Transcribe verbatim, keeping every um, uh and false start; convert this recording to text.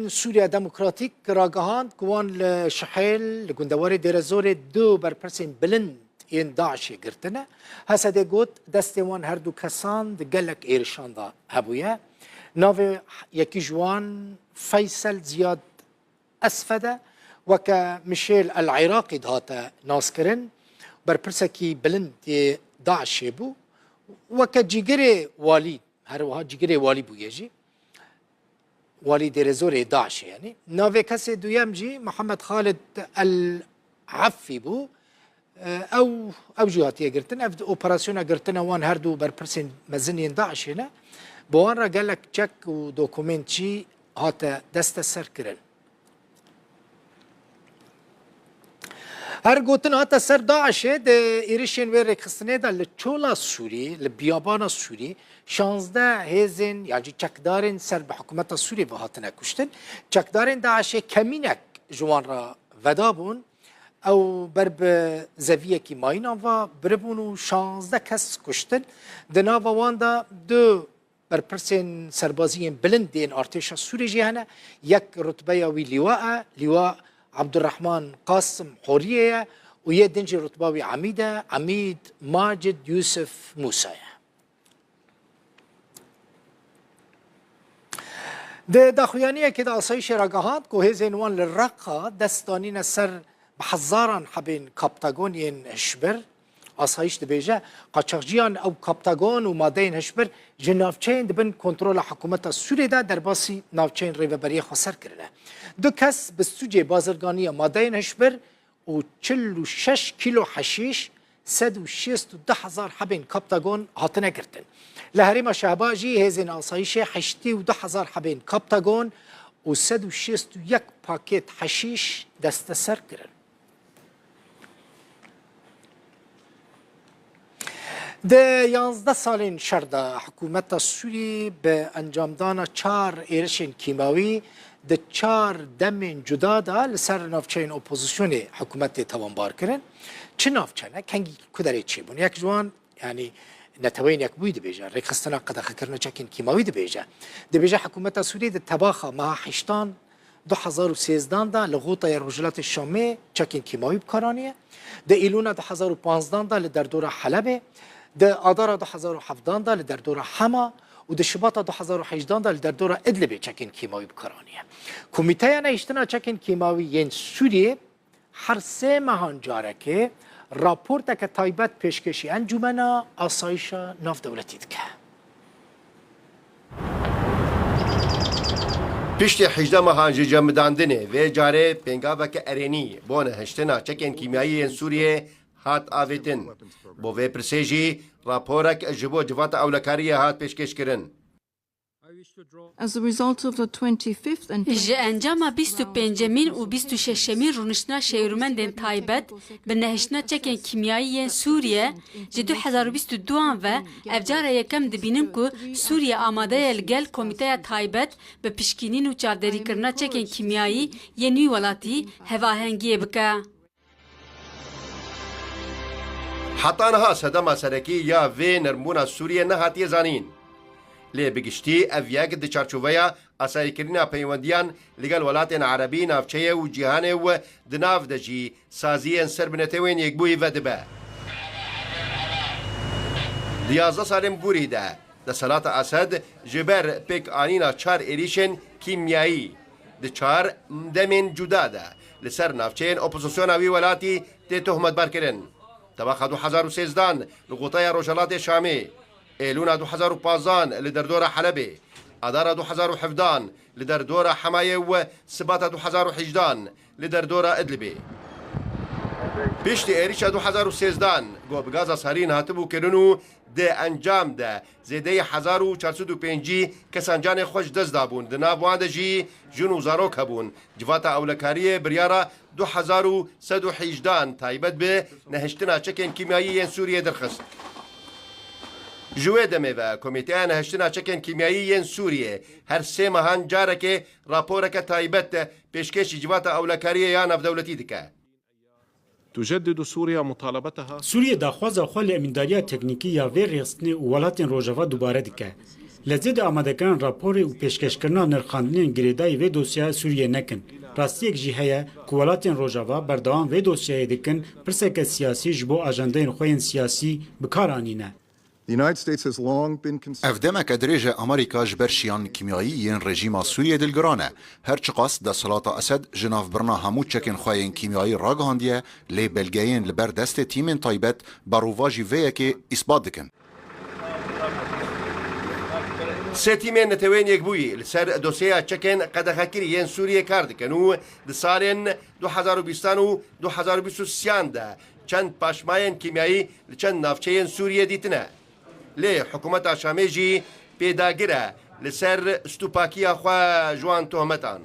Sûriya Demokratîk ragihand ku wan li Şihêl, li gundewarê Dêrezorê du berpirsên bilind yên DAIŞê girtine. Hesedê got, destên wan her du kesan di gelek êrişan de hebûye. Navê yekî ji wan Feysel Ziyad Esfed e, weke Mişêl El Iraqî dihate naskirin. Berpirsekî bilind yê DAIŞê bû. Weke cîgirê walî, her wiha cîgirê walî bûye jî. Walî Dêrezorê DAIŞê yanî. Navê kesê duyem jî Mihemed Xalid El Affî bû. Ew, ew jî hatiye girtin. Ev operasyona girtina wan her du berpirsên mezin yên DAIŞê ne. Bi wan re gelek çek û dokumênt jî hate desteser kirin. Her gotin hate ser DAIŞê, di êrişên wê rêkxistinê de li Çola Sûrî, li biyabana Sûrî, şazdeh hêzên, yan jî çekdarên ser bi hikûmeta Sûriyê ve hatine kuştin. Çekdarên DAIŞê kemînek ji wan re vedabûn. Ew ber bi zeviyekî mayînan ve biribûn û şazdeh kes kuştin. Di nava wan de du berpirsên serbazî yên bilind yên artêşa Sûrê jî hene. Yek rutbeya wî lîwa e, Lîwa Abdurrahman Qasim Horiye ye û yê din jî rutba wî emîd e, Emîd Macid Yusuf Musa ye. Di daxuyaniyekê de asayîşê ragihand ku hêzên wan li Reqa dest danîne ser bi hezaran hebên kaptagon yên hişbir. Asayîş dibêje, qaçaxciyan ew kaptagon û madeyên hişbir ji navçeyên di bin kontrola hikûmeta Sûrê de derbasî navçeyên Rêveberiya Xweser kirine. Du kes bi sûcê bazirganiya madeyên hişbir û çil û şeş kîlo heşîş, sed û şêst û du hezar hebên kaptagon hatine girtin. Li herêma Şehba jî hêzên asayîşê heştê û du hezar hebên kaptagon û sed û şêst û yek pakêt heşîş desteser kirin. Di yanzdeh salên şer de hikûmeta Sûrî bi encamdana çar êrişên kîmawî di çar demên cuda de li ser navçeyên opozisyonê hikûmetê tawanbar kirin. Çi navçe ne? Kengî ku derê çêbûn? Yek ji wan, yanî Neteweyên Yekbûyî dibêje, rêxistina qedexekirina çekên kîmawî dibêje. Dibêje hikûmeta Sûriyê di tebaxa meha heştan du hezar û sêzdan de li Xûtaya Rojhilatê Şamê çekên kîmawî bi kar aniye. Di Îlûna du hezar û panzdan de li derdora Helebê, di Adara du hezar û hevdan de li derdora Hema û di Şibata du hezar û hejdan de li derdora Idlibê çekên kîmawî bi kar aniye. Komîteya Nehiştina Çekên Kîmawî yên Sûriyê her sê mehan carekê raporteke taybet pêşkêşî Encûmena Asayişa Navdewletî dike. Piştî hejdeh mehan ji cemidandinê, vê carê pêngaveke erênî bo nehiştina çekên kîmyayî yên Sûriyê hat avêtin. Bo vê pirsê jî raporek ji bo Civata Ewlekariyê hat pêşkêşkirin. As a result of the twenty-fifth and Ji encama bîst û pêncemîn û bîst û şeşemîn rûniştina şêwirmendên taybet bi nehiştina çekên kîmyayî yên Sûriye ji du hezar û bîst û duan ve, ev cara yekem dibînin ku Sûriye amade ye li gel Komîteya Taybet bi pişkînîn û çavderîkirina çekên kîmyayî yên wî welatî hevahengiyê bike. Heta niha sedema serekî ya vê nermbûna Sûriyê nehatiye zanîn. Lê bi giştî ev yek di çarçoveya asayîkirina peywendiyan li gel welatên erebî, navçeyê û cîhanê û di nav de jî saziyên ser bi Netewên Yekbûyî vedibe. Di yazdeh salên bûrî de desthilata Esed ji ber pêkanîna çar êrîşên kîmyayî di çar demên cuda de li ser navçeyên opozisyona wî welatî tê tohmetbarkirin. Tebaxa du hezar û sêzdan li Xûtaya Rojhelatê Şamê, Êlûna du hezar û panzdan li derdora Helebê, Adara du hezar û hevdan li derdora Hemayê û Sibata du hezar û hejdan li derdora Idlibê. Piştî êrîşa du hezar û sêzdan ku bi gaza sarîn hatibû kirin û di encam de zêdeyî hezar û çar sed û pêncî kesan canê xwe ji dest dabûn, di nav wan de jî jin û zarok hebûn. Civata Ewlekariyê biryara du hezar û sed û hejdan taybet bi nehiştina çekên kîmyayî yên Sûriyê derxist. Ji wê demê ve Komîteya Nehiştina Çekên Kîmyayî yên Sûriyê her sê mehan carekê raporeke taybet pêşkêşî Civata Ewlekariyê ya Navdewletî dike. تجدد سوريا مطالبتها. Sûriye daxwaza xwe li emîndariya teknîkî ya vê rêxistinê û welatên Rojava dubare dike. Li zêde amadekirin raporê û pêşkêşkirina nirxandinên girêdayî vê dosyaya Sûriyê nekin. Rastiyek jî heye ku welatên Rojava berdewam vê dosyayê dikin, pirseke siyasî ji bo ajandeyên xwe yên siyasî bi kar anîne. The United States has long been concerned. Ev demeke dirêj e Amerîka ji ber şiyan kîmyayî yên rejîma Sûriyê dilgiran e. Her çiqas desthilata Esed ji navbirina hemû çekên xwe yên kîmyayî ragihandiye, lê belgeyên li ber destê tîmên taybet berovajî vê yekê îsbat dikin. Sê tîmên Neteweyên Yekbûyî li ser dosyeya çekên qedexekirî yên Sûriyê kar dikin û di salên du hezar û bîstan û du hezar û bîst û sêyan de çend paşmayên kîmyayî li çend navçeyên Sûriyê dîtine. Lê hikûmeta Şamê jî pêdagir e li ser stûpakiya xwe ji wan tohmetan.